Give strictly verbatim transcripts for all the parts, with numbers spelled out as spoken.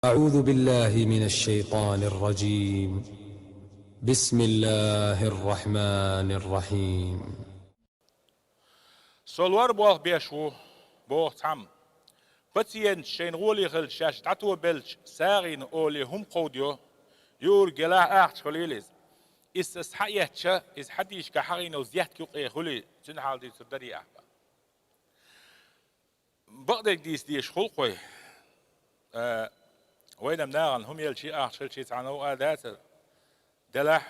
أعوذ بالله من الشيطان الرجيم. بسم الله الرحمن الرحيم. Со лор болх беш ву, боху цхьамма. Пациенташ шайна гӀоле хилча шаьш дӀатобелча сагӀина оле хӀума кховдайо, юург елахь ахча хуьлийла иза. Иза аса хьаэцча, иза хьадийшка хьахийна йолу зетка юкъе хуьлий, цуьнан хьал дуьйцур дарий ахь бан. Бакъдерг дийца дезаш хуьлу-кх вай. Э, вайна-м нахана хӀума елчий, ахча хилчий цхьа новкъа дацара. Делахь,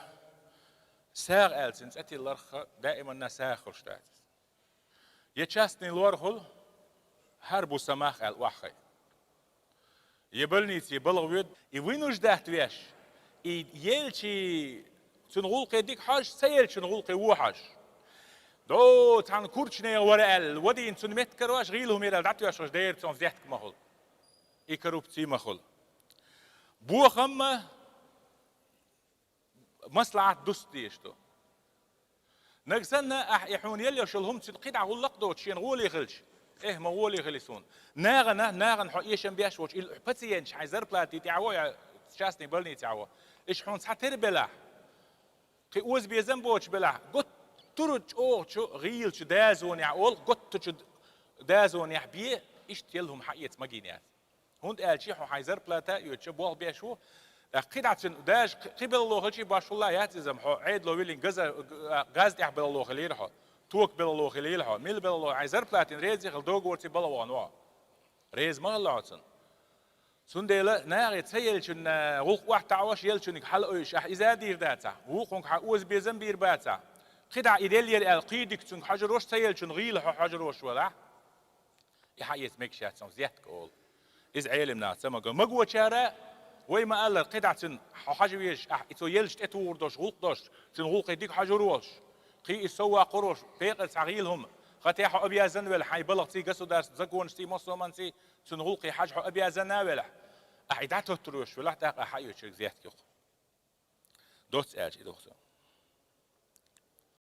сагӀа аьлла цуьнан цӀе тилларх даиманна сагӀа хуьлуш дац иза. Я частный лор хуьлу, хӀара бу сан мах аьлла охьахиъна. Я больнице балха воьду, и вынуждать веш, и елчий цуьнан гӀуллакхе дика хьожуш, ца елчун гӀуллакхе вон хьожуш. До, цхьана курчанегӀа вара аьлла, вадийна цунна меттиг карош, гӀийла хӀума яра аьлла дӀатоьшуш дера цунах зетка ма хуьлу. И коррупци ма хуьлу. Бохам а, маслахьат а дуста дезаш ду. Нагахь санна, ахь и хьуна елла йолуш йолу хӀума цуьнан кхидӀа гӀуллакх а доцуш, шена гӀоле хилча, эхь, ма гӀоле хили суна. Нахана, нахана хьо эшам беш воцуш, и пациенташ хьайн зарплати тӀехь а во, я частный больницехь а во. Иштта хьуна цхьа тера белахь, кхин озабезам боцуш белахь, гуттар а чӀогӀачу гӀийлачу дозанехь олу, гуттарчу дозанехь бе, иштта елла хӀума хьаэца магийна яц. ХӀунда аьлча хьо хьайн зарплата а оьцуш болх беш ву, тӀаккха кхидӀа цуьнан даже кхи-, кхин белхало хилчий, башхалла яц иза-м, хьо Ӏедало виллина газа-, а, газ тӀехь белхало хилийла хьо, тока белхало хилийла хьо, мила белхало, хьайн зарплатина реза хила, договорца балха вахана ву хьо. Реза ма хилла хьо цунна. Цундела нахе ца еллачун, а, гӀуллакх охьатаӀош, еллачуьнга хьала а ойуш, ахь иза а дийр дацахь, вукхунга хьан озабезам бийр бацахь, кхидӀа и деллера аьлла, кхин дика цуьнга хьожур волуш, ца еллачун гӀийла хьо хьожур волуш велахь, и хьаэца мегаш яц, цунах зетка олу. Иза Ӏелам наха ца маго. Магочара, вай ма-аллара, кхидӀа цуьнан хьо хьажа везаш, ахь и цо еллачу тӀетухур долуш, гӀуллакх долуш, цуьнан гӀуллакхе дика хьожур волуш, кхин иза сов ваккхур волуш, декъаза цхьа гӀийла хӀума, хӀаьта хьо обязан велахь, хьайн балхаций, государстван законашций, массо а хӀуманций цуьнан гӀуллакхе хьажа хьо обязан а велахь, ахь и дӀатоттур волуш велахь, тӀаккха ахь хьаоьцуш зетка ю-кх. Доцца аьлча, и ду-кх цо.